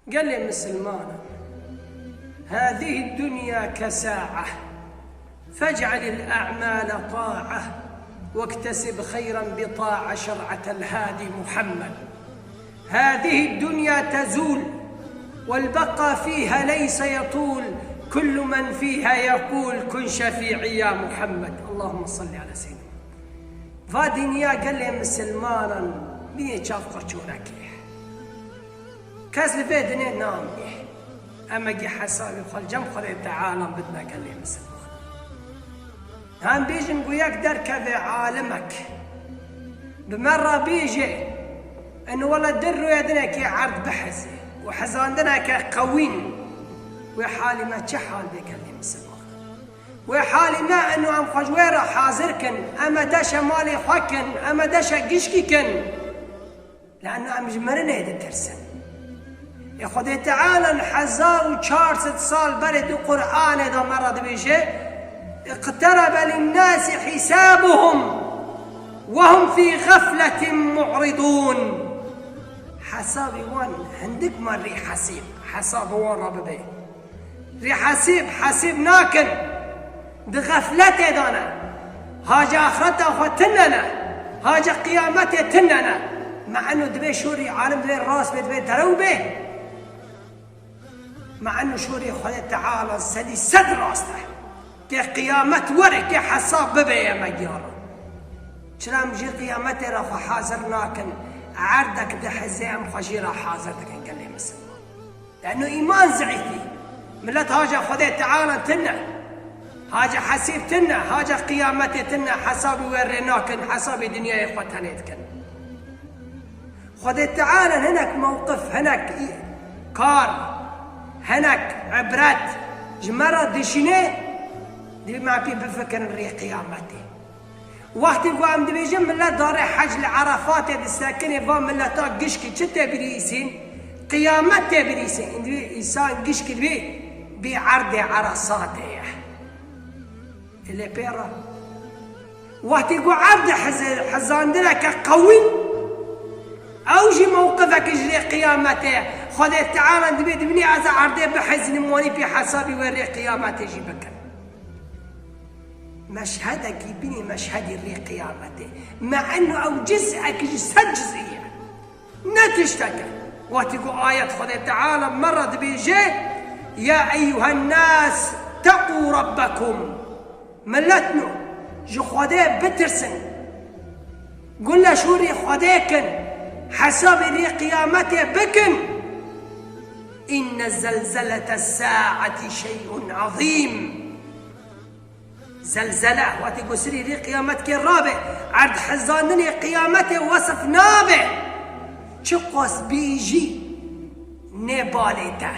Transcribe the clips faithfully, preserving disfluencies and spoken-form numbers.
Gelê misilmanan, هذه الدنيا كساعة، فاجعل الأعمال طاعة، واكتسب خيرا بطاعة شرعة الهادي محمد. هذه الدنيا تزول، والبقاء فيها ليس يطول، كل من فيها يقول: كن شفيعي يا محمد. اللهم صل على سيدنا. Va dinya gelê misilmanan bînê çav xwe çolekê. Kes li vê dinê namîne. Em ê hesabê xwe li cem Xwedê Teala bidine gelê misilman. Em bêjin ku yek derkeve alimek, bi me re bêje, eno wele di rûyê dinekê erd biheze û hizandineke qewîn, wê halî me çi hal bê gelê misilman? Wê halî me eno em xwe ji wê re hazir kin, em ê deşe malê xwe kin, em ê deşe gişkî kin. Leanna em ji mirinê ditirsin. Ê Xwedê Teala hezar û çar sed sal berê di Qur'anê de me re dibêje: اقترب للناس حسابهم وهم في غفلة معرضون. Hesabê wan hindik me rê hesîb, hesabê wan re bibe. Rê hesîb, hesîb nakin. Di xefletê de ne. Haca axireta xwe tune ne. Haca qiyametê tune ne. Me eno dibê şorî alim dibê rast bê, dibê derew bê. Me eno şorî Xwedê Teala sedî sed rast e. Kê qiyamet were, kê hesab bibe ye me giyaran. Çira em jî qiyametê re xwe hazir nakin. Erdek diheze em xwe jî re hazir dikin gelê misilman. Leno îman zeîfî. Milet haca Xwedê Teala tune. Haca hesîb tune. Haca qiyametê tune. Hesabî wê rê nakin. Hesabî dinyayê xwe tenê dikin. Xwedê Teala hinek mewqif, hinek î-, kar, hinek ibret ji me re dişîne, divê me pê bifikirin rê qiyametê. Wextê ku em dibêjin milet darê hec li Erefatê disekinê, va mileta gişkî çi tê birîsîn? Qiyamet tê birîsîn. Îndî însan gişkî dibê bê erdê Eresatê ye. Lê pê re. Wextê ku erd hiz-, hizandineke qewîn, ew jî mewqifeke ji rê qiyametê ye. Xwedê Teala dibê dibînî ez erdê bihizînim, wanî pê hesabî wê rê qiyametê jî bikin. Meşhedekî bînî meşhedî rê qiyametê. Me eno ew ciz'ek ji sed ciz'î ye. Ne tişteke. Wextî ku ayet Xwedê Teala me re dibêje: يا أيها الناس اتقوا ربكم. Miletno, ji Xwedê bitirsin. Gule şûrî Xwedê kin. Hesabê rê qiyametê bikin. إن زلزلة الساعة شيء عظيم. Zelzele, wextê ku sirî rê qiyametkê rabe, erd hizandinê qiyametê wesif nabe. Çiqas bêjî nê balê te.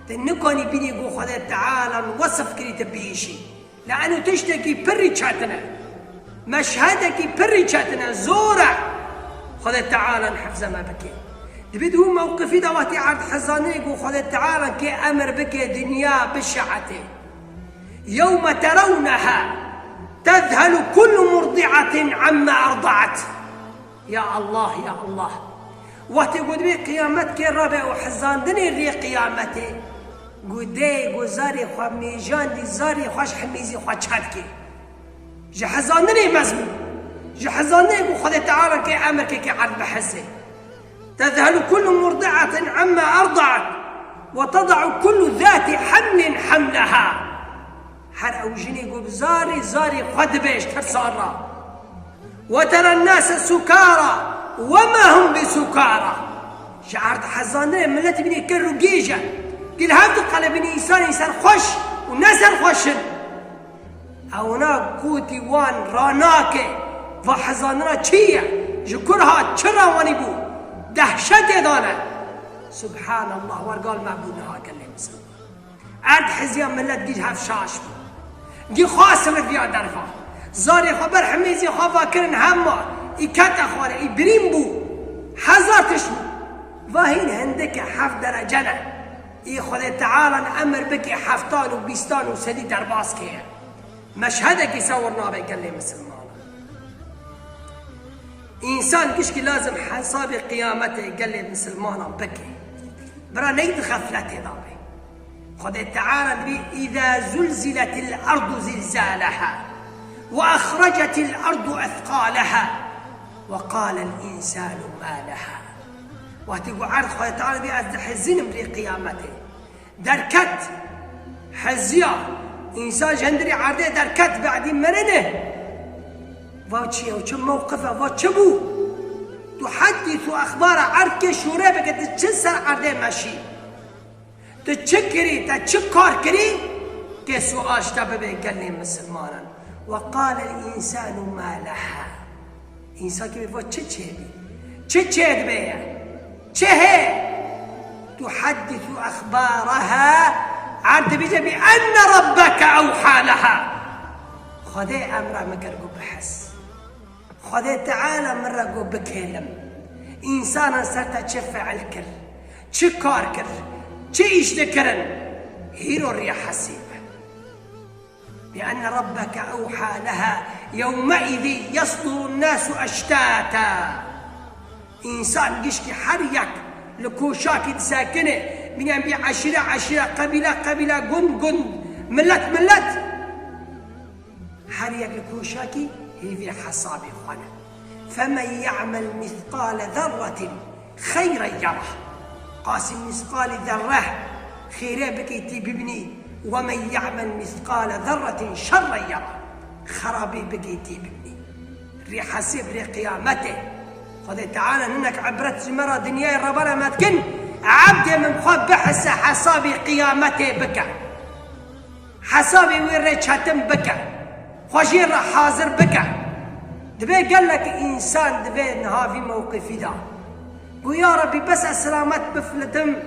Tu nikanî bînî ku Xwedê Teala wesif kirî tu bêjî. Leeno tiştekî pirî çetin e. Meşhedekî pirî çetin e, zor e. Xwedê Teala hifze me bike. Dibê di wî mewqifî de wextê erd hizandinê ku Xwedê Teala kê emir bike dinya bişe'etê. يوم ترونها تذهل كل مرضعة عما أرضعت. Ya Allah, ya Allah. Wextê ku dibê qiyamet kê rabe û hizandinê rê qiyametê, ku dê ku zarê xwe mêjandî, zarê xwe ji himêzî xwe çerkê. Ji hizandinê mezmûn. Ji hizandinê ku Xwedê Teala kê emir kê kê erd bihizê. تذهل كل مرضعة عما أرضعت وتضع كل ذات حمل حملها. Her ew jinê ku bi zarê, zarê xwe dibe ji tirsa re. وترى الناس سكارى وما هم بسكارى. Ji erd hezandinê milet bînê ker û gêj e. Gil hev diqelibînê însanên serxweş û ne serxweş in. Ewna kotî wan ranake, va hezandina çi ye? Ji kur hat? Çi rawanî bû? Dehşetê dane. Subhanallah, wergal me bû niha gelê misilman. Erd hiziya milet gî hev şaş bû. Gî xwe simidiya derva. Zarê xwe ber himêzê xwe va kirin hema. Î kete xware, î birîn bû. Hezar tişt bû. Va hîn hindike heft derece ne. Î Xwedê Teala emir bike heftan û bîstan û sedî derbas keye. Meşhedekî sewir nabe gelê misilmanan. Însan gişkî lazim hesabê qiyametê gelê misilmanan bike. Bira neyê di xefletê de be. Xwedê Teala dibê, "Îza zulziletil ardu zilzaleha, ve axrecetil ardu ethqaleha, ve qalel însanu ma leha." Wextê ku erd Xwedê Teala dibê, "Ez dihezinim rê qiyametê." Derket, heziya, însan ji hundirê erdê derket, bedî mirinê. Va çi ye, çi mewqif e, va çi bû? Tuheddisu exbara, erd kê şûrê bike, tu çi ser erdê meşî? Tu çi kirî, te çi kar kirî? Kê sual ji te bibe gelê misilmanan. Ve qalel însanu ma leha. Însan kê va çi çêbî? Çi çêdibe ye? Çi hê? Tuheddisu exbaraha. Erd dibêje bi enne rabbeke ewha leha. Xwedê emra min kir ku bihis. Xwedê Teala min re got bikêlim. Însanan ser te çi fiil kir, çi kar kir, çi îş dikirin, hîro rê hesîb e. Bi enne rabbeke ewha leha, yewmeîzî yesdurun nasu eştata. Însan gişkî her yek li koşakî disekine, bîne bî eşîre eşîre, qebîle qebîle, gund gund, milet milet. Her yek li koşakî hêvî hesabê xwe ne. Femen ye'mel mîsqale zerretin xeyren yerah. Qasî mîsqalî zerre xêrê bikî tî bibînî, we men ye'mel mîsqale zerretin şerren yerah. Xerabî bikî tî bibînî. Rê hesêb rê qiyametê. Xwedê Teala hinek ibret ji me re dinyayê re bere me dikin, ebdê min xwe bihise hesabê qiyametê bike. Hesabê wê rê çetin bike. Xwe jê re hazir bike. Dibê gelek însan divê niha vî mewqifî de. Got, ya Rebî, bes ez silamet bifilitim,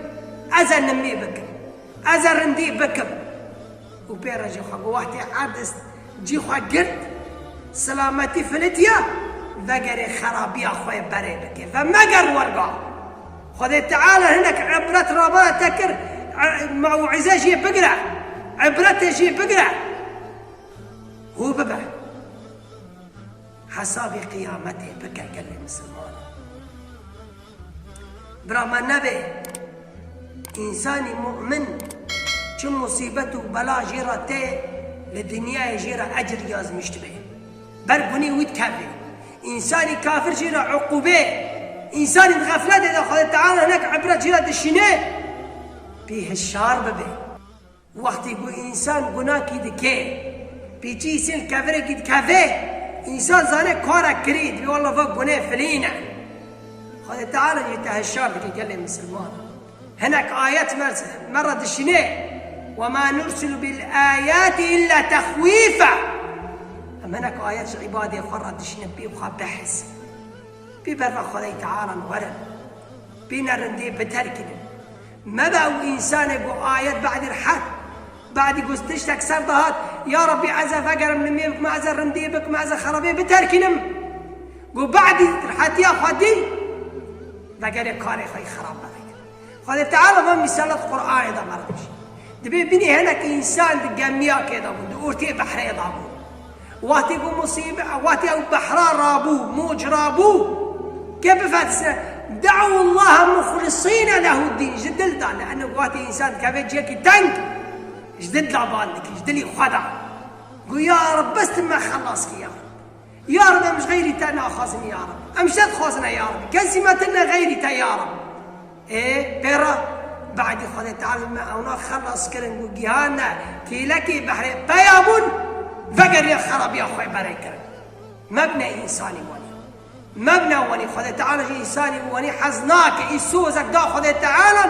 ez ê nimî bikim. Ez ê rindî bikim. Û pê re jî xwe got, wextê erd cî xwe girt, silametî filitiya, vegerê xerabiya xwe berê bike. Ve meger werga. Xwedê Teala hinek ibret rabara te kir, e, mewîze jê bigire, ibretê jê bigire. Hû bibe. Hesabê qiyametê bike gelê misilman. Bira me nebe, însanî mu'min çi musîbet û bela jê re tê, li dinyayê jê re ecir yazmiş dibe. Ber gunê wî dikeve. Însanî kafir jê re uqûbe. Însanî di xefletê de Xwedê Teala hinek ibret jê re dişîne. Pê hişyar bibe. Wextê ku însan gunakî dike, pêçî îsên kevirekî dikeve, însan zane karek kirî, dibê walla va gunê filî ne. Xwedê Teala jî te hişyar dike gelê misilman. Hinek ayet me, me re dişîne. "Ve ma nursilu bil ayati illa tehwîfa." Em hinek ayet ji îbadê xwe re dişîne, pê xwe bihis. Pê berva Xwedê Teala werin. Pê ne rindê biterkînin. Mebe ew însanê ku ayet badî rihet, badî ku tiştek ser de hat, ya Rebî, ez ê vegerim nimê bikim, ez ê rindê bikim, ez ê xerabê biterkînim. Ku badî rihetiya xwe dî, vegerê karê xwe yê xerab bikin. Xwedê Teala van mîsalet Qur'anê de me re dibêje. Dibê bînî hinek însan di gemiyakê de bûn, di ortê behrê de bûn. Wextê ku musîbe-, wextê ew behra rabû, moc rabû, kê bifetise, "De'u Allaha muxlisîne lehu dîn", ji dil de, li ene wextê însan dikeve ciyekî teng, ji dil de ban dikî, ji dilî xwe de. Got, "Ya Reb, bes tu me xelas kî, ya Reb. Ya Reb, em ji xeyrî te naxwazin, ya Reb. Em ji te dixwazine, ya Reb. Kesî me tune xeyrî te, ya Reb." Ê, pê re, badî Xwedê Teala me ewna xelas kirin, ku gihane kêlekê behrê peya bûn, vegeriya xerabiya xwe berê kirin. Mebne însanî wanî. Mebne wanî, Xwedê Teala jî însanî wanî hez nake, î sozek da Xwedê Teala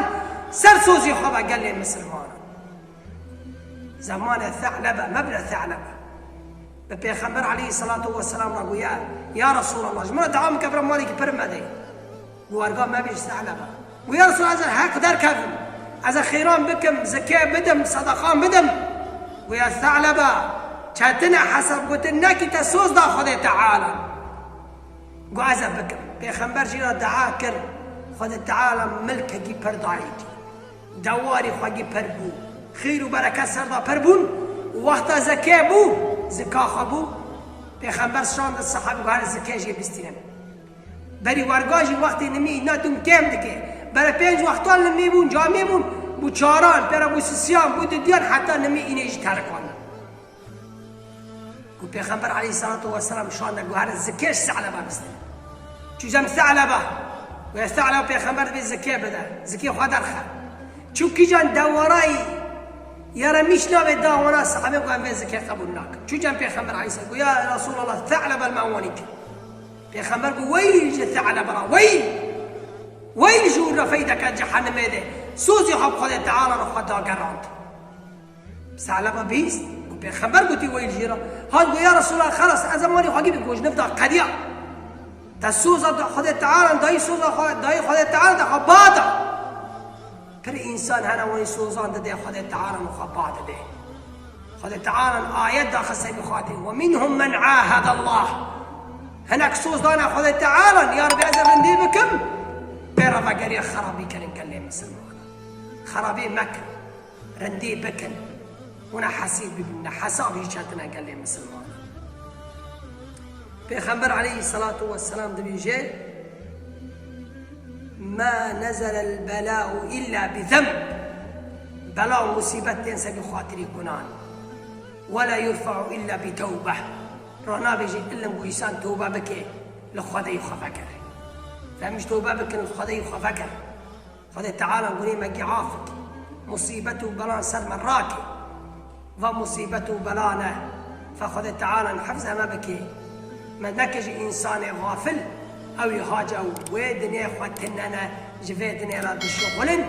ser sozê xwe ve gelê misilmanan. Zemane Se'lebe, mebne Se'lebe. Bi Pêxember aleyhisselatu vesselam re goya, "Ya Resulallah, ji min re dua bike, bira malekî pir me de." Got, "Werga mebî ji Se'lebe." Got, "Ya Resulallah, ez heq derkevim. Ez ê xêran bikim, zikê bidim, sedeqan bidim." Got, "Ya Se'lebe, çetin e hesab gotin, nekî te soz da Xwedê Teala." Got, "Ez ê bikim." Pêxember jî re dua kir, Xwedê Teala milkekî pir dayî dî. Dewarî xwegî pir bû. Xêr û bereket ser de pir bûn. Wexta zikê bû, zika xwe bû. Pêxember şandin sehabî, got, "Hene zikê jê bistînin." Berî werga jî wextê nimî îna dûm kêm dike. Berê pênc wextan limî bûn, camî bûn, bû çaran, pêre bû sisiyan, bû didiyan, heta nimî înê jî terikandin. Ku Pêxember aleyhissalatu vesselam şande guhere zikê ji Se'leba bistine. Çû cem Se'leba, goya Se'leba Pêxember dibê zikê bide, zikê xwe derxe. Çû kîjan dewarayî ya re mîş navê da wana sahabê ku em vê zikê qebûl nakin. Çû cem Pêxember aleyhisselam, goya ya Resulallah, Se'leba li me wanî kir. Pêxember got, "Weyl ji Se'leba ra, weyl! Weyl ji wir re feydeke cehennemê de. Sozê xwe bi Xwedê Teala re xwe dagerand." Se'leba bihîst, got, "Pêxember gotî weyl jê re." Hat got, "Ya Resulallah, xelas, ez emanî xwe gî bi gojniv da qediya. Te soza da Xwedê Teala, dayî soza xwe, dayî Xwedê Teala de xwe ba da." Pir însan hene wanî sozan dide Xwedê Teala û xwe ba dide. Xwedê Teala ayet daxiste bi xwe hatî, "Ve minhum men ahadallah." Hinek soz dane Xwedê Teala, "Ya Rabbi, ez ê rindî bikim." Pê re vegeriya xerabî kirin gelê misilman. Xerabî mekin, rindî bikin. Hûn ê hesîb bibin, ne hesabî çetine gelê misilman. Pêxember aleyhissalatu vesselam dibêje, "Ma nezelel bela'u illa bi zenb." Bela û musîbet tên ser bi xatirî gunan. "Ve la yurfa'u illa bi tewbe." Ranabêje ilim ku însan tewbe bike, li Xwedê xwe vekir. Em ji tewbe bikin, li Xwedê xwe vekir. Xwedê Teala gunê me gî afik. Musîbet û belan ser me rake. Va musîbet û bela ne. Fa Xwedê Teala hifze me bike. Me neke ji însanê xafil. Ew ê haca wê dinê xwe tinene, ji vê dinê re dişixulin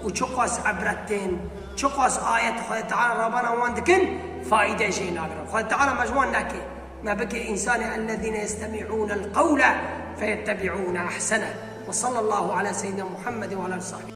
û çiqas ibret tên, çiqas ayet Xwedê Teala rabana wan dikin, faîde jê nagirin. Xwedê Teala me ji wan neke. Me bike însanê ellezîne yestemi'ûnel qewle feyettebî'ûne ehsene. Ve sallallahu ala seyyidina Muhammed ve ala sahbihi.